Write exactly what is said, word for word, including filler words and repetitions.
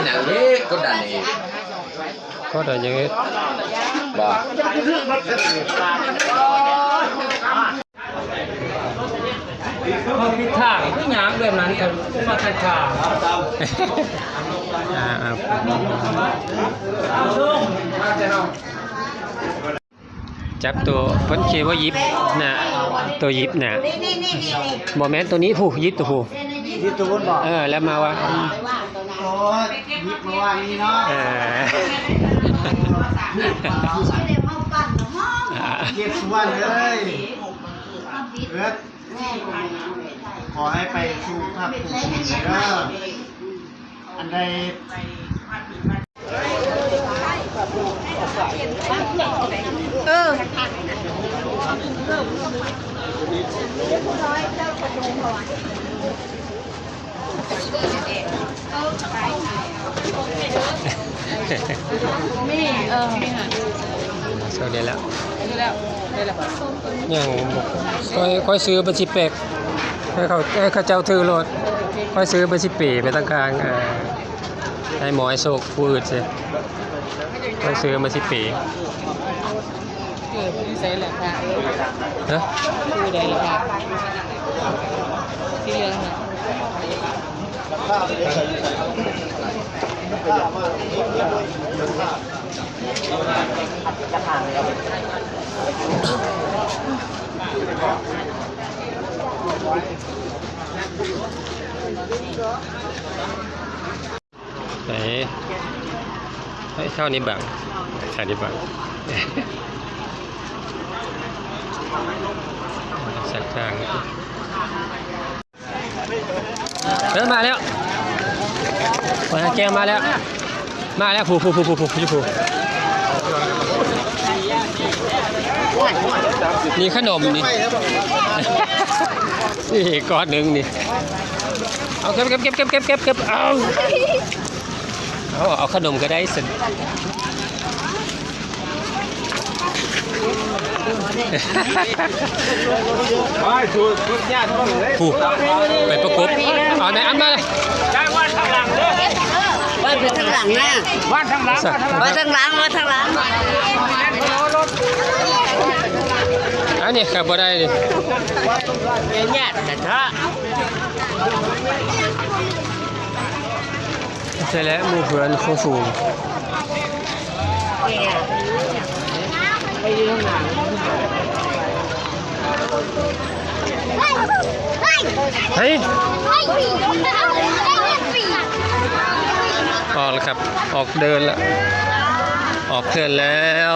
หนังเล็กกดดันอีก ก็ได้ยังไง บ่ เขาผิดทาง คือหยังแบบนั้น ก็มาทางทาง อ่าอ่า จับตัวเพิ่นเขียนว่าหยิบนะ ตัวหยิบนะ นี่นี่นี่นี่นี่ บ่แม่นตัวนี้ผู้หยิบตัวผู้ หยิบตัวบนบ่ เออ แล้วมาว่า โอ้ย หยิบมาว่านี้เนาะ เออ เจ็บสุวรรณเอ้ย เอิ้น ขอให้ไปสู่ภาคภูมิเด้อ อันใด เออ เออ โชคดีแล้ว ยังบ่ ค่อย ค่อยซื้อบัญชีแปลก ให้เขา ให้เขาเจ้าถือรถ ค่อยซื้อบัญชีเป๋ไปตั้งกลาง เออ ให้หมอให้โชคผู้อื่นสิ ค่อยซื้อบัญชีเป๋ เกิดที่ใส่แหละค่ะ ฮะ ผู้ใดล่ะค่ะ ที่เรื่องน่ะ เอ๊ะ เฮ้ย เท่านี้บัง ท่านี้บัง สักทาง เออ มาแล้ว มาแก้วมาแล้ว มาแล้ว ผู้ ผู้ ผู้ ผู้ ผู้ ผู้ ผู้ นี่ขนมนี่ นี่ก้อนหนึ่งนี่ เอา เก็บ เก็บ เอา เอา เอาขนมก็ได้สิ ไปถูกทุกญาติบ้างเลย ผู้ ไปประกบ เอาไหนอันมาเลย ได้วาดทางหลังเด้อ วาดไปทางหลังนะ วาดทางหลัง วาดทางหลัง วาดทางหลัง วาดทางหลัง อันนี้ครับ บ่ได้นี่ เดี๋ยวญาติกันเถอะ ใช่แล้ว หมู่เพื่อนคู่ฝูง เฮ้ย ออกแล้วครับ ออกเดินแล้ว ออกเดินแล้ว